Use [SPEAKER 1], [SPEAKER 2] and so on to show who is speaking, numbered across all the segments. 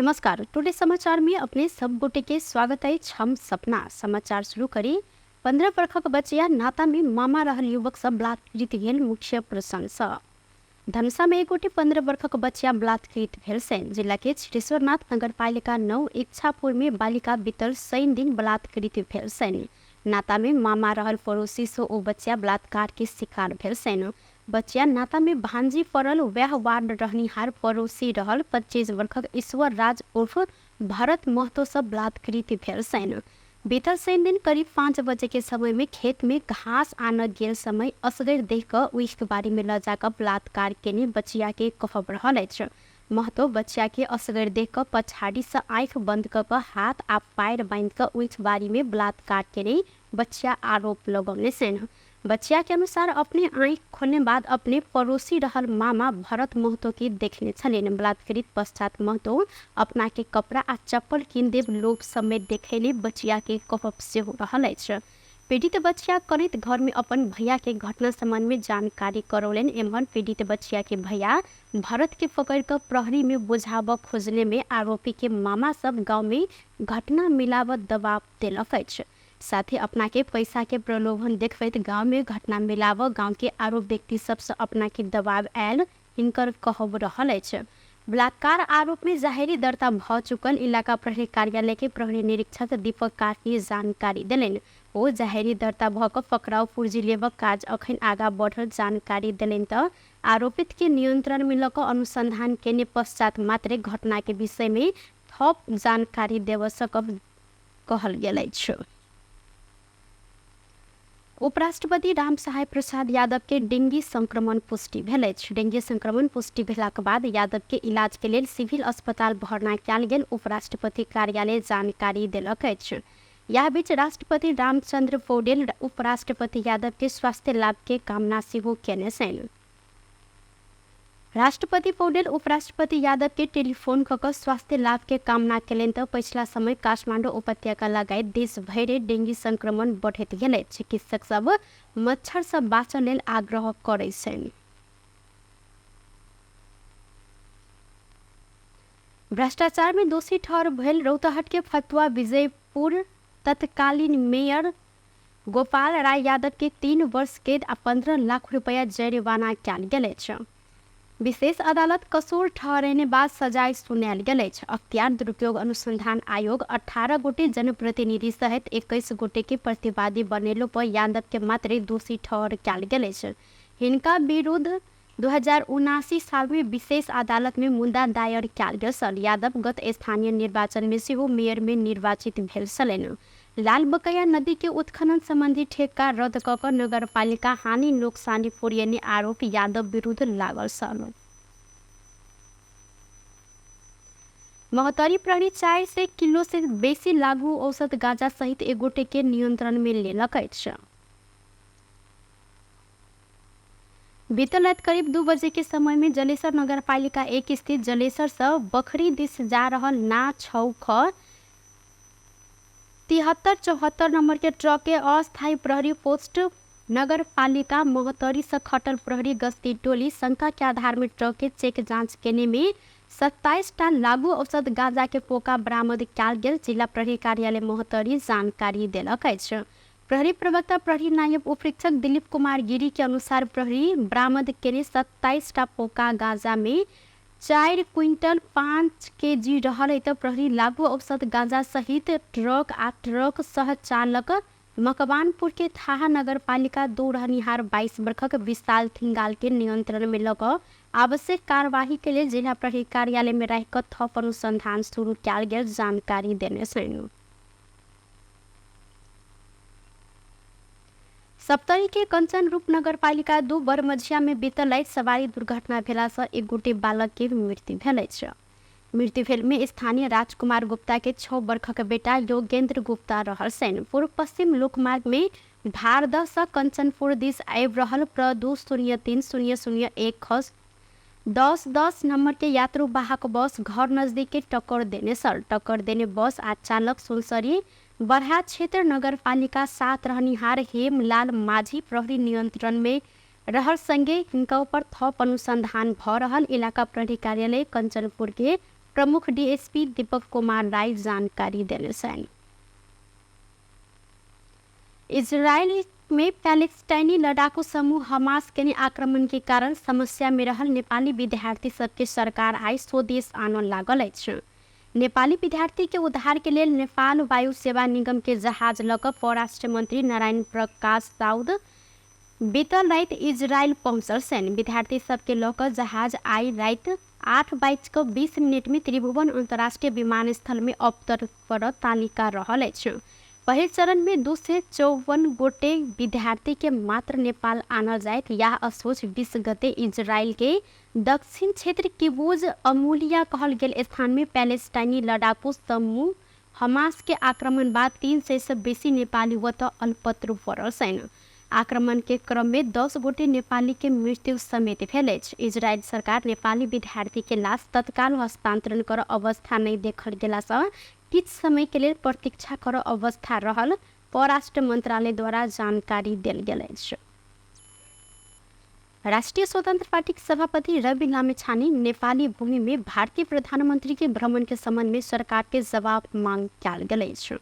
[SPEAKER 1] नमस्कार, टुडे समाचार में अपने सब गोटे के स्वागत अछि। हम सपना समाचार शुरू करी। 15 बरखक बचिया नाता में मामा रहल युवक सब बलात्कृत भेल मुख्य प्रसंग। धनुषा में एक गोटे 15 बरखक बचिया बलात्कृत भेल छनि। जिला के क्षीरेश्वरनाथ नगरपालिका 9 इच्छापुर में बालिका बीतल शनि दिन बलात्कृत भेल छनि। नाता में मामा रहल पड़ोसी से ओ बच्चा बलात्कार के शिकार भेल छनि। बच्चा नाता में भांजी पड़ल वैह वार्ड रहनिहार पड़ोसी रहल 25 बरखक ईश्वर राज उर्फ भरत महतो से बलात्कृत भेल छनि। बीतल शनि दिन करीब 5 बजे के समय में खेत में घास आन गेल समय असगर देख कऽ उइख बाड़ी में ल जाकऽ बलात्कार केने बचिया के कहब रहल अछि। महतो बचिया के असगर देख कऽ पछाड़ी से आँखि बंद कऽ कऽ हाथ आ पाएर बांधि कऽ उइख बाड़ी में बलात्कार केने बचिया आरोप लगौने छनि। बचिया के अनुसार अपने आँखि खोलने बाद अपने पड़ोसी रहल मामा भरत महतो के देखने छलनि। बलात्कृत पश्चात महतो अपना के कपड़ा आ चप्पल कीन देब लोभ समेत देखैले बचिया के कहब सेहो रहल अछि। पीड़ित बचिया करैत घर में अपन भैया के घटना संबंध में जानकारी करौलनि। एम्हर पीड़ित बचिया के भैया भरत के पकड़ कऽ प्रहरी में बुझाबऽ खोजने में आरोपी के मामा सब गांव में घटना मिलाबऽ दबाव देलक अछि। साथ ही अपना के पैसा के प्रलोभन देखबैत गांव में घटना मिलाबऽ गांव के आरोप व्यक्ति सबसँ अपना के दबाव आयल हिनकर कहब रहल अछि। बलात्कार आरोप में जाहिरी दर्ता भऽ चुकल इलाका प्रहरी कार्यालय के प्रहरी निरीक्षक दीपक कार्की जानकारी देलनि। ओ जाहिरी दर्ता भऽ कऽ पकड़ाउ पुर्जी लेबक काज अखन आगा बढ़ल जानकारी देलनि तऽ आरोपित के नियंत्रण में लऽ कऽ अनुसंधान केने पश्चात मात्रे घटना के विषय में थप जानकारी देबऽ सकब कहल गेल अछि। उपराष्ट्रपति रामसहाय प्रसाद यादव के डेंगी संक्रमण पुष्टि भेल अछि। डेंगी संक्रमण पुष्टि भेलाक बाद यादव के इलाज के लेल सिविल अस्पताल भर्ना कयल गेल उपराष्ट्रपति कार्यालय जानकारी देलक अछि। यह बीच राष्ट्रपति रामचंद्र पौडेल उपराष्ट्रपति यादव के स्वास्थ्य लाभ के कामना सेहो केने छनि। राष्ट्रपति पौडेल उपराष्ट्रपति यादव के टेलीफोन कऽ कऽ स्वास्थ्य लाभ के कामना केलनि तऽ पछिला समय काठमांडू उपत्यका लगायत देश भरि डेंगी संक्रमण बढ़ैत गेल अछि। चिकित्सक सब मच्छर सँ बाँचऽ लेल आग्रह करै छनि। भ्रष्टाचार में दोषी ठहर भेल रौतहट के फतुआ विजयपुर तत्कालीन मेयर गोपाल राय यादव के 3 वर्ष कैद आ 15 लाख रुपया जरिमाना कयल गेल अछि। विशेष अदालत कसूर ठहरेने बाद सजाय सुनायल गेल अछि। अख्तियार दुरुपयोग अनुसंधान आयोग 18 गोटे जनप्रतिनिधि सहित 21 गोटे के प्रतिवादी बनेलो पर यादव के मात्रे दोषी ठहर कयल गेल अछि। हिनका विरुद्ध 2079 साल में विशेष अदालत में मुद्दा दायर कयल गेल छल। यादव गत स्थानीय निर्वाचन में सेहो मेयर में निर्वाचित भेल छलनि। लाल बकैया नदी के उत्खनन संबंधी ठेक्का रद्द कऽ कऽ नगरपालिका हानि नोकसानी पुरियने आरोप यादव विरुद्ध लागल छल। महोत्तरी प्रहरी 400 किलो से बेसी लागू औषध गांजा सहित एक गोटे के नियंत्रण में लेलक अछि। बीतल रात करीब 2 बजे के समय में जलेसर नगरपालिका 1 स्थित जलेसर से बखरी दिस जा रहल ना छौ ख 7374 नंबर के ट्रक के अस्थायी प्रहरी पोस्ट नगरपालिका महोत्तरी से खटल प्रहरी गश्ती टोली शंका के आधार में ट्रक के चेक जांच केने में 27 टा लागू औषध गांजा के पोका बरामद कयल गेल जिला प्रहरी कार्यालय महोत्तरी जानकारी देलक अछि। प्रहरी प्रवक्ता प्रहरी नायब उपरीक्षक दिलीप कुमार गिरी के अनुसार प्रहरी बरामद केने 27 टा पोका गांजा में 4 क्विंटल 5 के जी रहल तऽ प्रहरी लागू औषध गांजा सहित ट्रक आ ट्रक सह चालक मकवानपुर के थाहा नगरपालिका 2 रहनिहार 22 बरखक विशाल थिंगाल के नियंत्रण में लऽ कऽ आवश्यक कार्यवाही के लेल जिला प्रहरी कार्यालय में राखि कऽ थप अनुसंधान शुरू कयल गेल जानकारी देने छनि। सप्तरी के कंचन रूप नगरपालिका 2 बरमझिया में बीतल राति सवारी दुर्घटना भेला से एक गोटे बालक के मृत्यु भेल अछि। मृत्यु भेल में स्थानीय राजकुमार गुप्ता के 6 बरखक बेटा योगेंद्र गुप्ता रहल छनि। पूर्व पश्चिम लोकमार्ग में भारदह से कंचनपुर दिस आबि रहल प्र 2 0 3 0 0 1 ख 10 10 नंबर के यात्रु वाहक बस घर नजदीक के टक्कर देने छल। टक्कर देने बस आ चालक सुनसरी बरहा क्षेत्र नगरपालिका 7 रहनिहार हेमलाल माझी प्रहरी नियंत्रण में रहल संगे हिनका ऊपर थप अनुसंधान भ रहल इलाका प्रहरी कार्यालय कंचनपुर के प्रमुख डीएसपी दीपक कुमार राय जानकारी देने छनि। इजरायल में पैलेस्टाइनी लड़ाकू समूह हमास के आक्रमण के कारण समस्या में रहल नेपाली विद्यार्थी सबके सरकार आइ स्वदेश आनऽ लागल अछि। नेपाली विद्यार्थी के उद्धार के लेल नेपाल वायु सेवा निगम के जहाज लऽ कऽ परराष्ट्र मंत्री नारायण प्रकाश साउद बीतल राति इजरायल पहुँचल छनि। विद्यार्थी सबके लऽ कऽ जहाज आइ राति 8:20 में त्रिभुवन अन्तर्राष्ट्रीय विमानस्थल में अवतरण करऽ तालिका रहल अछि। पहिल चरण में 254 गोटे विद्यार्थी के मात्र नेपाल आनल जायत। यह असोज 20 गते इजरायल के दक्षिण क्षेत्र किबुज अमूलिया कहल गेल स्थान में पैलेस्टाइनी लड़ाकू समूह हमास के आक्रमण बाद 300 से बेसी नेपाली वत अल्पत्र पड़ल छनि। आक्रमण के क्रम में 10 गोटे नेपाली के मृत्यु समेत भेल अछि। इजरायल सरकार नेपाली विद्यार्थी के लाश तत्काल हस्तांतरण कर अवस्था नहीं देखल गेला सँ किछु समय के लेल प्रतीक्षा कर अवस्था रहल परराष्ट्र मंत्रालय द्वारा जानकारी देल गेल अछि। राष्ट्रिय स्वतंत्र पार्टी के सभापति रवि लामिछाने नेपाली भूमि में भारतीय प्रधानमंत्री के भ्रमण के संबंध में सरकार के जवाब मांग कयल गेल अछि।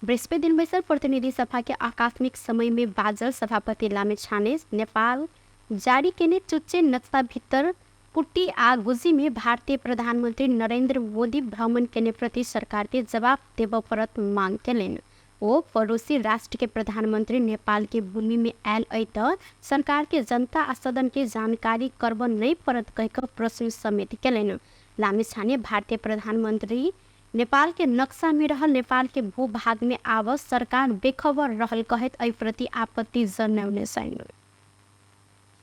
[SPEAKER 1] बृहस्पति दिन बैसल प्रतिनिधि सभा के आकस्मिक समय में बाजल सभापति लामिछाने नेपाल जारी केने चुच्चे नक्शा भीतर कुट्टी आ गुजी में भारतीय प्रधानमंत्री नरेंद्र मोदी भ्रमण केने प्रति सरकार के जवाब देबऽ पड़त मांग केलनि। ओ पड़ोसी राष्ट्र के प्रधानमंत्री नेपाल के भूमि में आयल अइ तऽ सरकार के जनता आ सदन के जानकारी करबऽ नहि पड़त कहि कऽ प्रश्न समेत केलनि। लामिछाने भारतीय प्रधानमंत्री नेपाल के नक्शा में रहल नेपाल के भूभाग में आबऽ सरकार बेखबर रहल कहैत एहि प्रति आपत्ति जनौने छनि।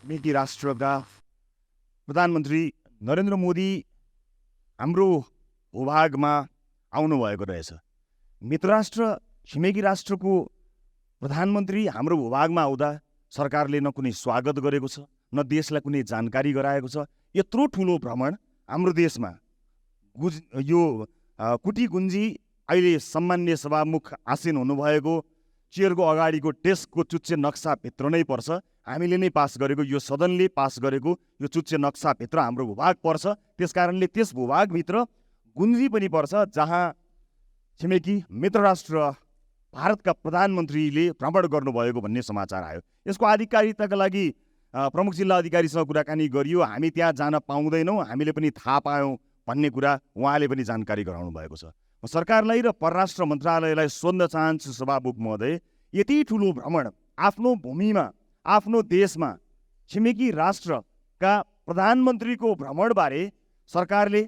[SPEAKER 2] छिमेकी राष्ट्रका प्रधानमन्त्री नरेन्द्र मोदी हाम्रो भूभागमा आउनुभएको रहेछ। मित्र राष्ट्र छिमेकी राष्ट्रको प्रधानमन्त्री हाम्रो भूभागमा आउँदा सरकारले न कुनै स्वागत गरेको छ, न देशलाई कुनै जानकारी गराएको छ। यत्रो ठुलो भ्रमण हाम्रो देशमा यो कुटी गुन्जी अहिले सम्मान्य सभामुख आसीन हुनुभएको चेयरको अगाडिको डेस्कको चुच्चे नक्साभित्र नै पर्छ। हामीले नै पास गरेको, यो सदनले पास गरेको यो चुच्चे नक्साभित्र हाम्रो भूभाग पर्छ। त्यसकारणले त्यस भूभागभित्र गुन्जी पनि पर्छ, जहाँ छिमेकी मित्र राष्ट्र भारतका प्रधानमन्त्रीले भ्रमण गर्नुभएको भन्ने समाचार आयो। यसको आधिकारिकताका लागि प्रमुख जिल्ला अधिकारीसँग कुराकानी गरियो। हामी त्यहाँ जान पाउँदैनौँ, हामीले पनि थाहा पायौँ भन्ने कुरा उहाँले पनि जानकारी गराउनु भएको छ। म सरकारलाई र परराष्ट्र मन्त्रालयलाई सोध्न चाहन्छु सभामुख महोदय, यति ठुलो भ्रमण आफ्नो भूमिमा आफ्नो देशमा छिमेकी राष्ट्रका प्रधानमन्त्रीको भ्रमणबारे सरकारले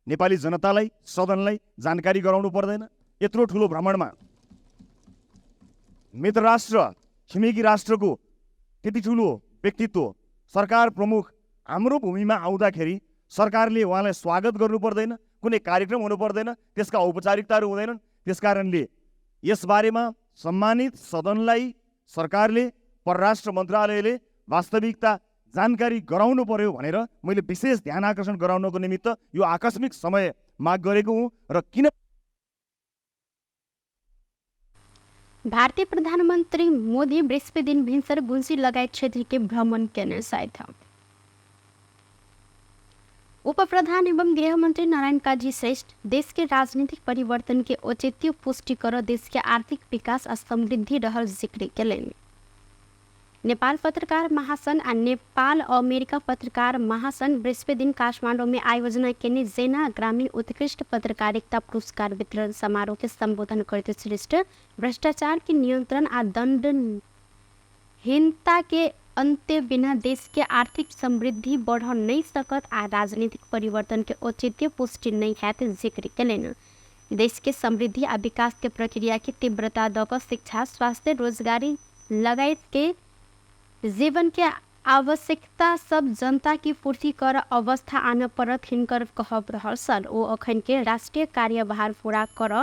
[SPEAKER 2] नेपाली जनतालाई सदनलाई जानकारी गराउनु पर्दैन? यत्रो ठुलो भ्रमणमा मित्र राष्ट्र छिमेकी राष्ट्रको त्यति ठुलो व्यक्तित्व सरकार प्रमुख हाम्रो भूमिमा आउँदाखेरि सरकारले उहाँलाई स्वागत गर्नु पर्दैन? कुनै कार्यक्रम हुनु पर्दैन? त्यसका औपचारिकताहरू हुँदैनन्? त्यसकारणले यसबारेमा सम्मानित सदनलाई सरकारले परराष्ट्र मन्त्रालयले वास्तविकता जानकारी गराउनु पर्यो भनेर मैले विशेष ध्यान आकर्षण गराउनको निमित्त यो आकस्मिक समय माग गरेको हुँ। र किन
[SPEAKER 1] भारतीय प्रधानमन्त्री मोदी बृहस्पति दिन भिन्सर गुन्सी लगायत क्षेत्र के भ्रमण केने छथि। उप प्रधान एवं गृहमंत्री नारायण काजी श्रेष्ठ देश के राजनीतिक परिवर्तन के औचित्य पुष्टि कर देश के आर्थिक विकास आ समृद्धि रहल जिक्र केलनि। नेपाल पत्रकार महासंघ आ नेपाल अमेरिका पत्रकार महासंघ बृहस्पति दिन काठमाडौँ में आयोजना केने जेना ग्रामीण उत्कृष्ट पत्रकारिता पुरस्कार वितरण समारोह के संबोधन करते श्रेष्ठ भ्रष्टाचार के नियंत्रण आ दंडहीनता के अंत्य बिना देश के आर्थिक समृद्धि बढ़ नहीं सकत आ राजनीतिक परिवर्तन के औचित्य पुष्टि नहीं हैत जिक्र केलनि। देश के समृद्धि आ विकास के प्रक्रिया के तीव्रता दऽ कऽ शिक्षा, स्वास्थ्य, रोजगारी लगायत के जीवन के आवश्यकता सब जनता की पूर्ति कर अवस्था आन पड़त हिनकर कहब रहल छल। ओ अखन के राष्ट्रीय कार्यभार पूरा कर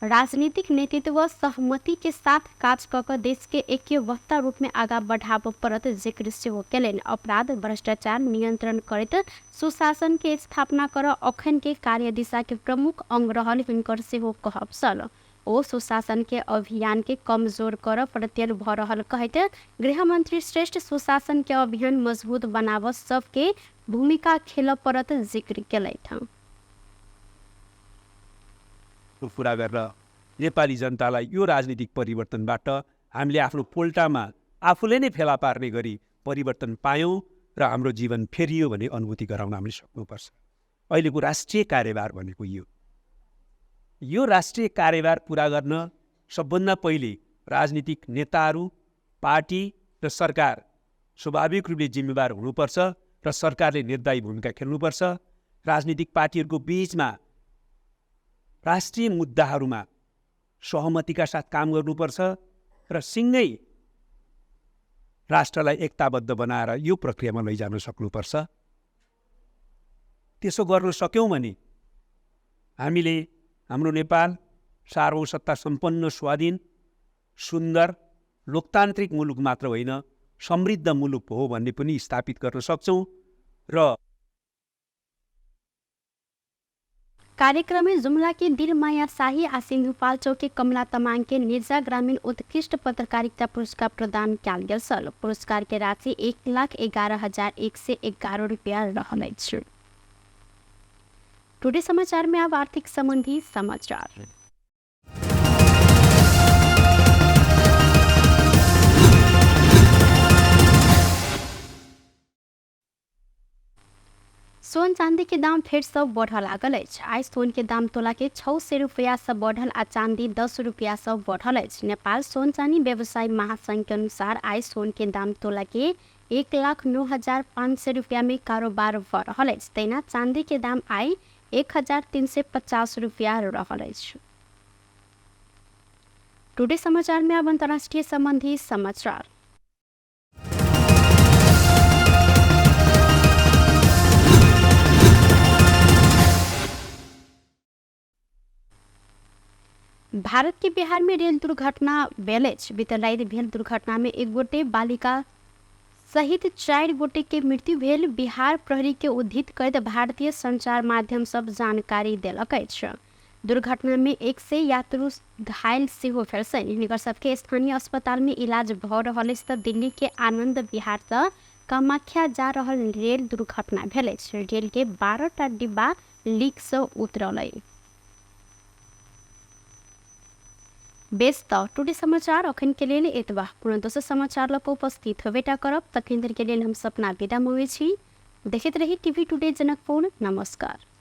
[SPEAKER 1] राजनीतिक नेतृत्व सहमति के साथ काज कऽ कऽ देश के ऐक्यबद्धता रूप में आगा बढ़ाबऽ पड़त जिक्र सेहो केलनि। अपराध भ्रष्टाचार नियंत्रण करैत सुशासन के स्थापना कर अखन के कार्य दिशा के प्रमुख अंग रहल हिनकर सेहो कहब छल। ओ सुशासन के अभियान के कमजोर कर प्रत्यय भऽ रहल कहैत गृहमंत्री श्रेष्ठ सुशासन के अभियान मजबूत बनाबऽ सबके भूमिका खेलऽ पड़त जिक्र केलथि।
[SPEAKER 3] विश्वासको कुरा गरेर नेपाली जनतालाई यो राजनीतिक परिवर्तनबाट हामीले आफ्नो पोल्टामा आफूले नै फेला पार्ने गरी परिवर्तन पायौँ र हाम्रो जीवन फेरियो भन्ने अनुभूति गराउन हामीले सक्नुपर्छ। अहिलेको राष्ट्रिय कार्यभार भनेको यो राष्ट्रिय कार्यभार पुरा गर्न सबभन्दा पहिले राजनीतिक नेताहरू, पार्टी र सरकार स्वाभाविक रूपले जिम्मेवार हुनुपर्छ र सरकारले निर्दयी भूमिका खेल्नुपर्छ। राजनीतिक पार्टीहरूको बीचमा राष्ट्रिय मुद्दाहरूमा सहमतिका साथ काम गर्नुपर्छ र सँगै राष्ट्रलाई एकताबद्ध बनाएर यो प्रक्रियामा लैजान सक्नुपर्छ। त्यसो गर्न सक्यौँ भने हामीले हाम्रो नेपाल सार्वभौम सत्ता सम्पन्न, स्वाधीन, सुन्दर, लोकतान्त्रिक मुलुक मात्र होइन, समृद्ध मुलुक हो भन्ने पनि स्थापित गर्न सक्छौँ। र
[SPEAKER 1] कार्यक्रम में जुमला के दिलमाया शाही आ सिन्धुपाल्चोक के कमला तमाङ के निर्जा ग्रामीण उत्कृष्ट पत्रकारिता पुरस्कार प्रदान कयल गेल छल। पुरस्कार के राशि 1,11,111 रुपया रहल अछि। टुडे समाचार में अब आर्थिक संबंधी समाचार। सोन चांदी के दाम फेर से बढ़ लागल अछि। आइ सोन के दाम तोला के 600 रुपया से बढ़ल आ चांदी 10 रुपया से बढ़ल अछि। नेपाल सोन चांदी व्यवसायी महासंघ के अनुसार आइ सोन के दाम तोला के 1,09,500 रुपया में कारोबार भ रहल अछि। तहिना चांदी के दाम आइ 1,350 रुपया रहल अछि। टुडे समाचार में अब अंतर्राष्ट्रीय संबंधी समाचार। भारत के बिहार में रेल दुर्घटना भेल अछि। बीतल राति भेल दुर्घटना में एक गोटे बालिका सहित 4 गोटे के मृत्यु भेल। बिहार प्रहरी के उद्धृत करैत भारतीय संचार माध्यम सब जानकारी देलक अछि। दुर्घटना में 100 यात्रु घायल सेहो भेल छनि। हिनकर सबके स्थानीय अस्पताल में इलाज भऽ रहल अछि। तऽ दिल्ली के आनंद विहार सँ कामाख्या जा रहल रेल दुर्घटना भेल अछि। रेल के 12टा डिब्बा लीक सँ उतरल अछि। बेस त टुडे समाचार अखन के लेल एतबा। पुनः दोसर समाचार लऽ कऽ उपस्थित होबेटा करब। तखन के लेल हम सपना विदा मङ्गै छी। देखैत रही टीवी टुडे जनकपुर। नमस्कार।